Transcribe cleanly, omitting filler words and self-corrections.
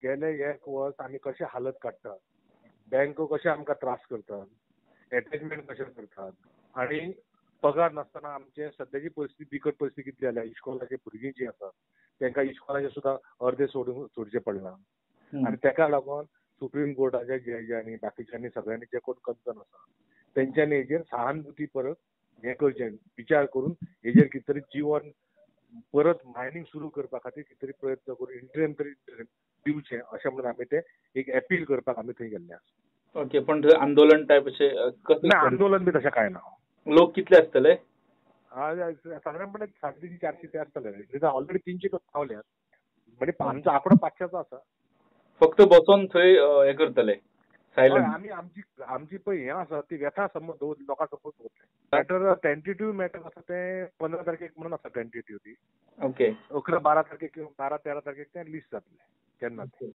गेले एक वर्स आमी कशें हालत काडटात, बँको कशें आमकां त्रास करतात, एटॅचमेंट कशें करतात आनी पगार नासतना आमचे सद्याची परिस्थिती बिकट परिस्थिती कितली जाल्या. इश्कोलाचे भुरगीं जीं आसात तांकां इश्कोलाचें सुद्दां अर्दे सोडून सोडचें पडलां आनी ताका लागून सुप्रीम कोर्टाच्या जजांनी बाकीच्यांनी सगळ्यांनी जे कोण कन्सर्न आसा तेंच्यांनी हेजेर सहानुभूती परत हें करचें, विचार करून हेजेर कितें तरी जिवन परत मायनींग सुरू करपा खातीर कितें तरी प्रयत्न करून इंटरीम तरी दिवचें अशें म्हणून आमी ते एक अपील करपाक आमी थंय गेल्ले आसा. ओके, पण थंय आंदोलन टायप अशें कसलें? ना, आंदोलन बी तशें कांय ना. लोक कितले आसतले? सादारणपणे 350-400 ते आसतले. ऑलरेडी 300 पावल्यात, म्हणजे आमचो आंकडो 500चो आसा. फक्त बसोन थंय हें करतले सायलंट? आमी आमची आमची पळय हें आसा ती व्यथा समज लोकां समज दवरतले. मॅटर टेंटेटिव्ह मॅटर आसा तें 15 तारखेक म्हणून आसा टेंटेटिव्ह ती. ओके, 11-12 तारखेक किंवा 12-13 तारखेक तें लिस्ट जातलें केन्ना तें.